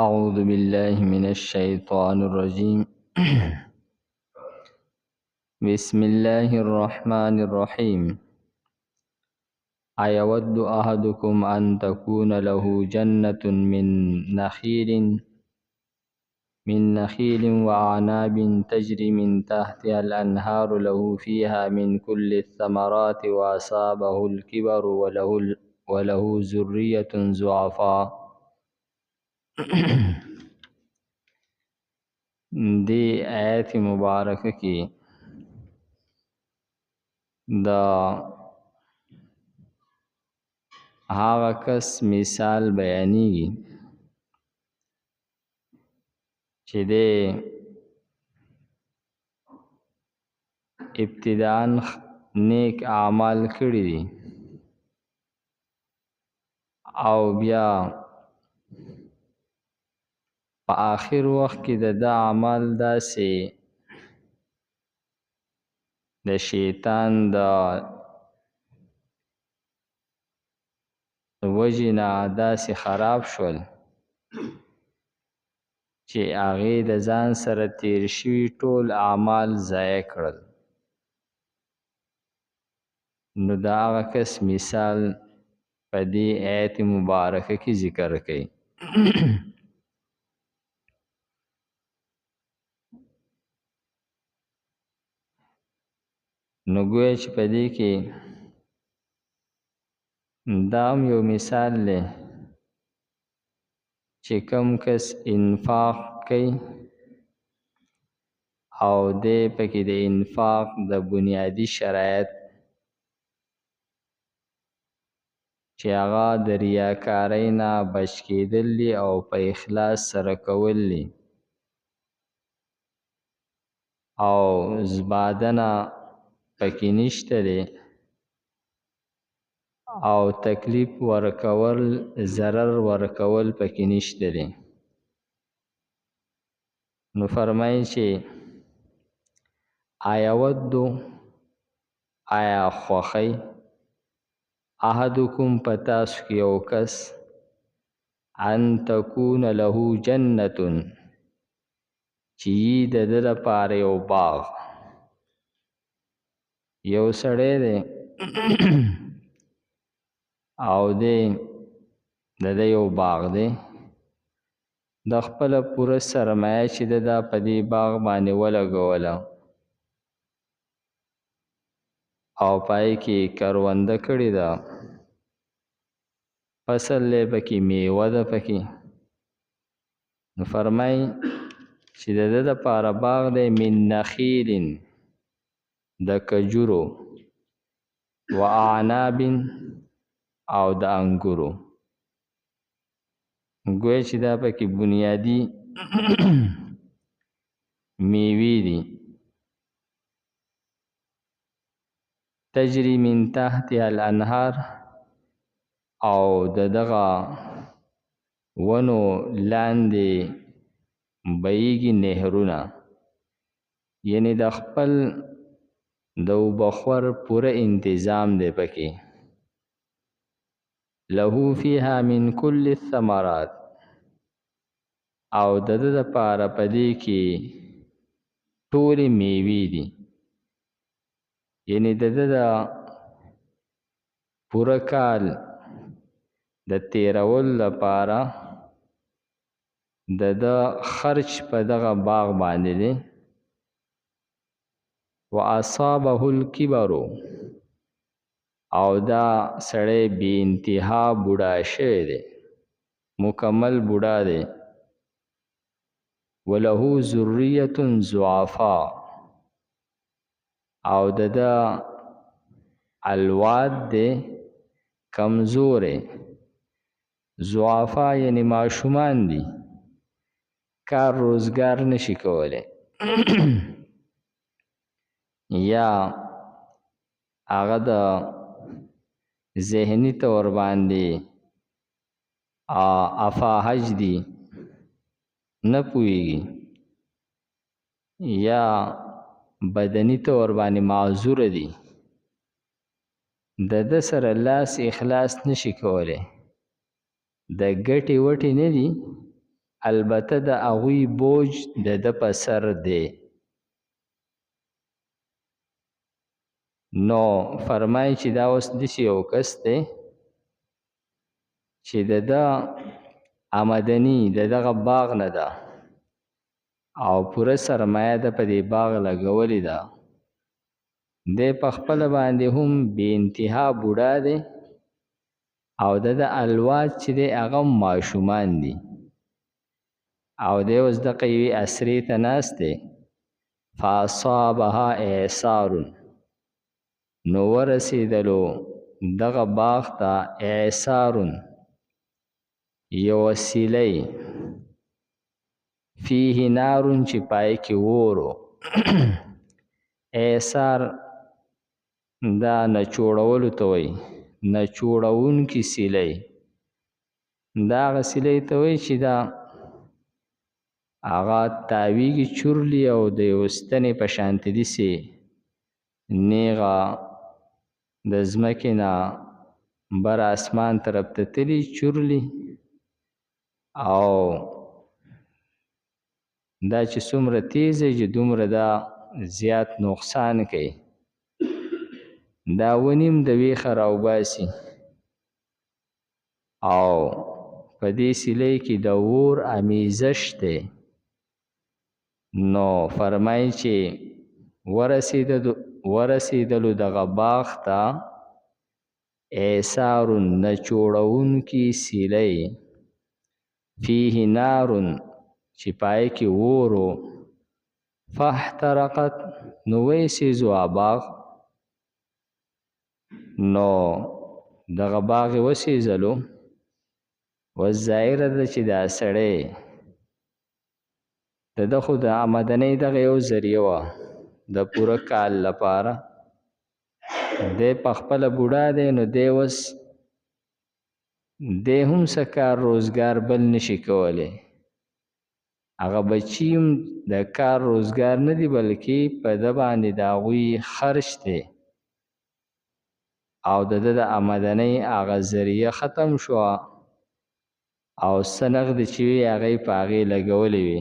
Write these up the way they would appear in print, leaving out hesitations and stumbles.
أعوذ بالله من الشيطان الرجيم. بسم الله الرحمن الرحيم. أيود أحدكم أن تكون له جنة من نخيل وأعناب تجري من تحتها الأنهار له فيها من كل الثمرات وأصابه الكبر وله ذرية ضعفاء. دې آیت مبارکه کې د هغه کس مثال بیانېږي چې دی ابتداء نیک اعمال کړي دي او بیا په آخر وخت کې د ده اعمال داسې د شیطان د وجې نه داسې خراب شول چې هغې د ځان سره تیر شوي ټول اعمال ضایع کړل. نو د هغه کس مثال په دې آیت مبارکه کې ذکر کړي. نو ګویا چې په دې کې دا هم یو مثال دی چې کوم کس انفاق کوي او دی پکې د انفاق د بنیادي شرایط چې هغه د ریاکارۍ نه بچ کېدل دي او په اخلاص سره کول دي او زبادنه پکې نشته دی او تکلیف ورکول، ضرر ورکول پکې نشته دی. نو فرمایي چې ایود، آیا خوښئ، احدکم په تاسو کې یو کس، ان تکون له جنة، چې یي د ده لپاره یو باغ. یو سړی دی او دی د ده یو باغ دی، د خپله پوره سرمایه چې ده دا په دې باغ باندې ولګوله او پای کې کرونده کړې ده، فصل دی پکې، میوه ده پکې. نو فرمایي چې د ده دپاره باغ دی من نخیل، د کجورو، و اعناب، او د انګورو. ګویا چې دا پکې بنیادي میوې دي. تجري من تحتها الانهار، او د دغه ونو لاندې بهیږي نهرونه، یعنې د خپل د اوبخور پوره انتظام دی پکې. له فیها من کل الثمرات، او د ده دپاره په دې کې ټولې میوې دي، یعنې د ده د پوره کال د تېرولو لپاره د ده خرچ په دغه باغ باندې دی. وأصابه الکبر، او دا سړی بې انتها بوډا شوی دی، مکمل بوډا دی. وله ذریة ضعفاء، او د ده الواد دی کمزوری. ضعفا یعنی ماشومان دي، کار روزګار نشي کولی، یا هغه د ذهني طور باندې افاهج دي، نه پوهېږي، یا بدني طور باندې معذور دي، د ده سره لاس اخلاص نشي کولی، د ګټې وټې نه دي، البته د هغوی بوج د ده په سر دی. نو فرمایي چې دا اوس داسې یو کس دی چې د ده آمدني د دغه باغ نه ده او پوره سرمایه ده په دې باغ لګولې ده. دی په خپله باندې هم بې انتها بوډا دی او د ده الواد چې دی هغه هم ماشومان دي، او دی اوس دغه یوې اسرې ته ناست دی. فاصابها اعصار، نو ورسېدلو دغه باغ ته اعصار، یوه سیلۍ، فیه نار، چې پای کې اور و. اعصار دا نچوړولو ته وایي، نچوړونکي سیلۍ. دا هغه سیلۍ ته وایي چې دا هغه تاویږي چورلي او د یو ستنې په شانتې داسې نیغه د ځمکې نه بر اسمان طرف ته تلي چورلي، او دا چې څومره تیزه چې دومره دا زیات نقصان کوي. دا ونیم د ویښه راوباسي او په دې سیلۍ کې د اور امیزش دی. نو فرمایي چې ورسېدلو دغه باغ ته اعصار، نچوړونکي سیلۍ، فیه نار، چې پای کې اور و. فاحترقت، نو ویسېزو باغ، نو دغه باغ یې وسېزلو. اوس ظاهره ده چې دا سړی د ده خو د آمدنۍ دغه یو ذریعه وه د پوره کال لپاره. دی په خپله بوډا دی، نو دی اوس دی هم څه کار روزګار بل نشي کولی. هغه بچي هم د کار روزګار نه دي، بلکې په ده باندې د هغوی خرچ دی، او د ده د آمدنۍ هغه ذریعه ختم شوه، او څه نغدې چې وي هغه یې په هغې لګولې وي.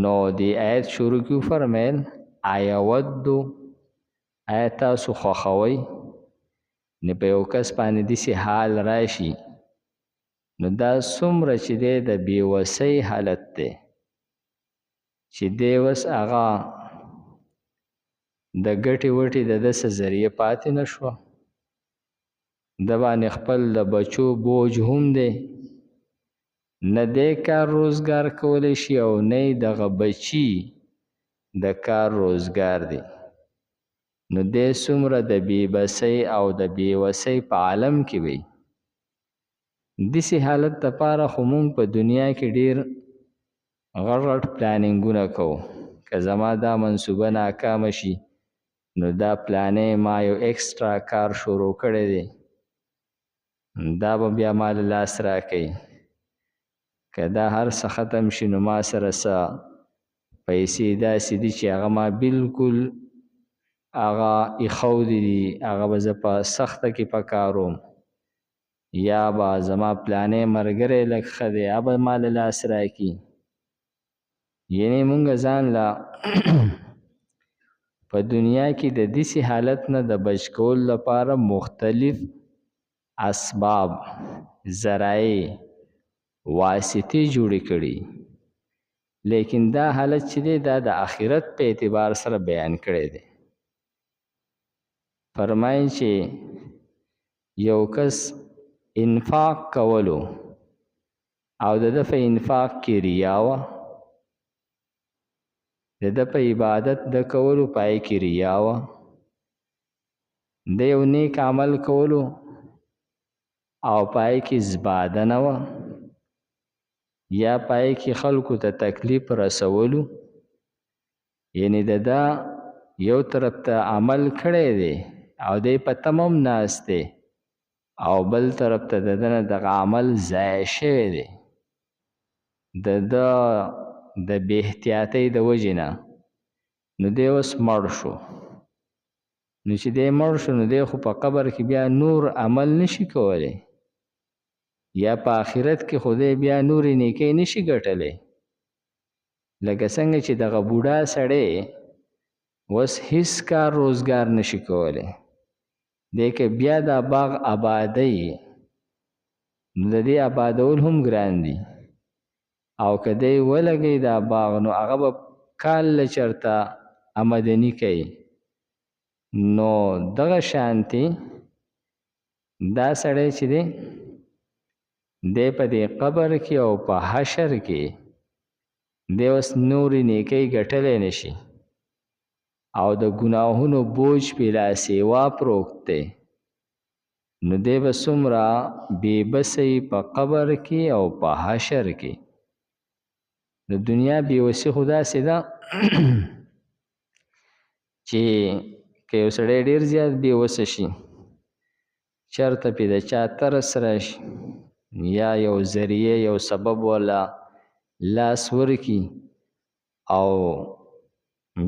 نو دې آیت شروع کې وفرمیل ایودو، آیا تاسو خوښوئ؟ نو په یو کس باندې داسې حال راشي، نو دا څومره چې دی د بې وسۍ حالت دی، چې دی اوس هغه د ګټې وټې د ده څه ذریعه پاتې نه شوه، ده باندې خپل د بچو بوج هم دی، نه دی کار روزګار کولی شي او نه یې دغه بچي د کار روزګار دی. نو دی څومره د بې بسۍ او د بې وسۍ په عالم کې وي. داسې حالت دپاره خو موږ په دنیا کې ډېر غټ غټ پلانینګونه کوو، که زما دا منصوبه ناکامه شي نو دا پلانې ما یو اکسټرا کار شروع کړی دی، دا به بیا ما له لاس راکوي، که دا هر څه ختم شي نو ما سره څه پیسې داسې دي چې هغه ما بالکل هغه ایښودې دي، هغه به زه په سخته کې پکاروم، یا به زما پلانې ملګری لږ ښه دی هغه به ما له لاس راکړي. یعنې مونږ ځان له په دنیا کې د داسې حالت نه د بچ کولو لپاره مختلف اسباب، ذرایع، واسطې جوړې کړي، لیکن دا حالت چې دی دا د آخرت په اعتبار سره بیان کړی دی. فرمایي چې یو کس انفاق کولو او د ده په انفاق کې ریا وه، د ده په عبادت د کولو پای کې ریا وه، د یو نیک عمل کولو او پای کې زبادنه وه، یا پای کې خلکو ته تکلیف رسولو، یعنې د ده یو طرف ته عمل کړی دی او دی په تمه هم ناست دی، او بل طرف ته د ده نه دغه عمل ضایع شوی دی د ده د بې احتیاطۍ د وجې نه، نو دی اوس مړ شو. نو چې دی مړ شو نو دی خو په قبر کې بیا نور عمل نشي کولی، یا په آخرت کې خو دی بیا نورې نیکۍ نشي ګټلی. لکه څنګه چې دغه بوډا سړی اوس هیڅ کار روزګار نشي کولی، دی که بیا دا باغ آبادوي نو د دې آبادول هم ګران دي، او که دی ولګوي دا باغ نو هغه به کال له چېرته آمدني کوي. نو دغه شانتې دا سړی چې دی، دی په دې قبر کې او په حشر کې دی اوس نورې نیکۍ ګټلی نشي، او د ګناهونو بوج پې لا سیوا پروت دی. نو دی به څومره بې بسه وي په قبر کې او په حشر کې. د دنیا بې وسي خو داسې ده چې که یو سړی ډېر زیات بې وسه شي، چېرته پې د چا ترس راشي یا یو ذریعه یو سبب ولا لاس ورکي، او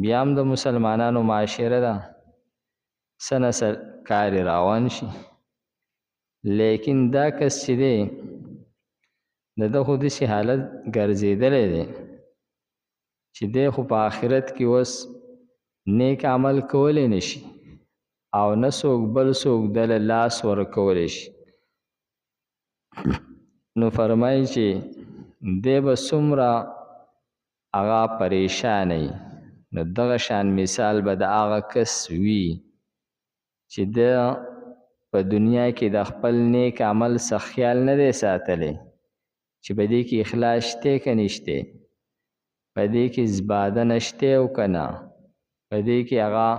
بیا هم د مسلمانانو معاشره ده، څه نه څه کار یې روان شي. لیکن دا کس چې دی د ده خو داسې حالت ګرځېدلی دی چې دی خو په آخرت کې اوس نیک عمل کولی نه شي، او نه څوک بل څوک ده له لاس ورکولی شي. نو فرمایي چې دی به څومره هغه پریشانه وي. نو دغه شان مثال به د هغه کس وي چې ده په دنیا کې د خپل نیک عمل څخه خیال نه دی ساتلی، چې په دې کې اخلاص شته که نشته، په دې کې زباده نشته او که نه، په دې کې هغه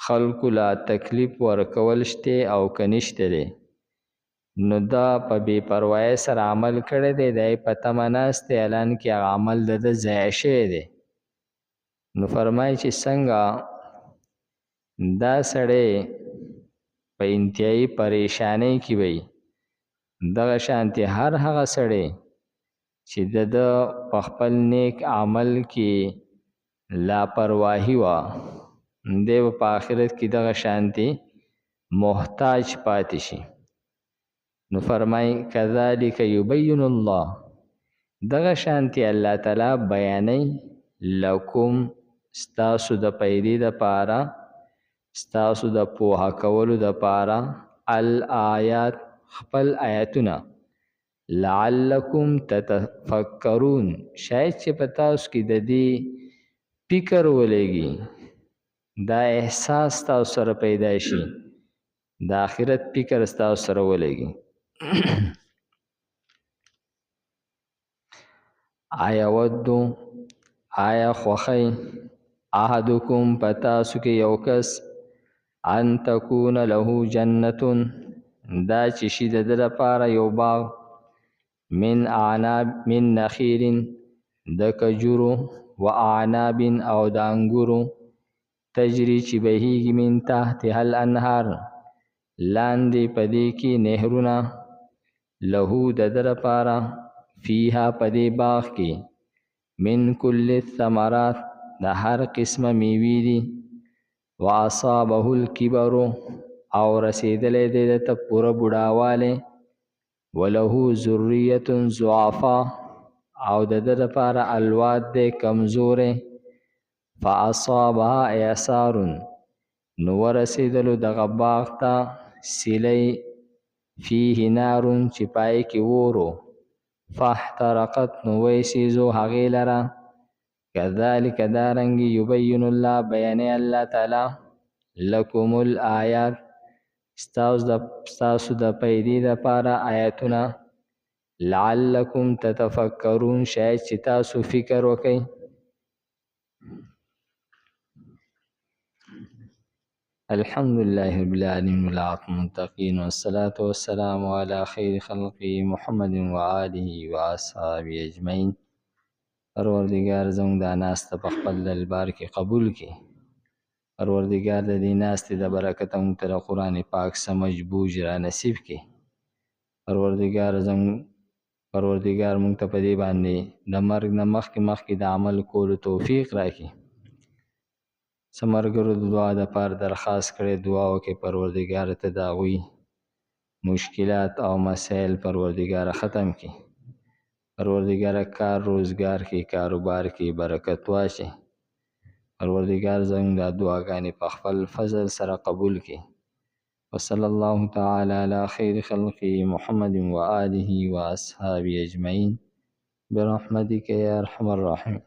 خلکو له تکلیف ورکول شته او که نشته دی. نو دا په بې پروایۍ سره عمل کړی دی، دی په تمه ناست دی، الان کې هغه عمل د ده ضایع شوی دی. نو فرمایي چې څنګه دا سړی په انتهایي پریشانۍ کې وي، دغه شانتې هر هغه سړی چې د ده په خپل نیک عمل کې لاپرواهي وه، دی به په آخرت کې دغه شانتې محتاج پاتې شي. نو فرمایي کذلک یبین الله، دغه شانتې الله تعالی بیانوي لکم ستاسو د پیدې دپاره، ستاسو د پوهه کولو دپاره، الآیات خپل آیتونه، لعلکم تتفکرون، شاید چې په تاسو کې د دې فکر ولګي، دا احساس تاسو سره پیدا شي، د آخرت فکر ستاسو سره ولګي. آیا ودو، آیا خوښئ احدکم په تاسو کې یو کس، ان تکون له جنة، دا چې شي د ده لپاره یو باغ، من اعناب من نخیل د کجورو، و اعناب او د انګورو، تجري چې بهیږي من تحتها الانهار، لاندې په دې کې نهرونه، له د ده لپاره، فیها په دې باغ کې، من کل الثمرات د هر قسمه میوې دي، واصابه الکبر او رسېدلی دی ده ته پوره بوډاوالی، وله ذریة ضعفا او د ده لپاره الواد دی کمزوری، فاصابها اعصار نو ورسېدلو دغه باغ ته سیلۍ، فیه نار چې پای کې اور و، فاحترقت نو ویسیزو هغې لره. کذلک دارنګې یبین الله بیانوي الله تعالی لکم الآیات ستاسو د پیدې دپاره آیتونه، لعلکم تتفکرون شاید چې تاسو فکر وکئ. الحمد لله رب العالمين والعاقبة للمتقين والصلاة والسلام على خير خلقه محمد وآله وأصحابه أجمعين. پروردګار زموږ دا ناسته په خپل دربار کې قبول کړي. پروردګار د دې ناستې د برکته موږ ته د قرآن پاک سمج بوج را نصیب کړي. پروردګار موږ ته په دې باندې د مرګ نه مخکې مخکې د عمل کولو توفیق راکړي. څه ملګرو د دعا دپاره درخواست کړی، دعا وکړئ پروردګار ته د هغوی مشکلات او مسائل پروردګار ختم کړي. پروردګار کار روزګار کې، کاروبار کې برکت واچي. پروردګار زموږ دا دعاګانې په خپل فضل سره قبول کړي. وصلی الله تعالی علی خیر خلقه محمد وآله وأصحابه أجمعین برحمتک یا ارحم الراحمین.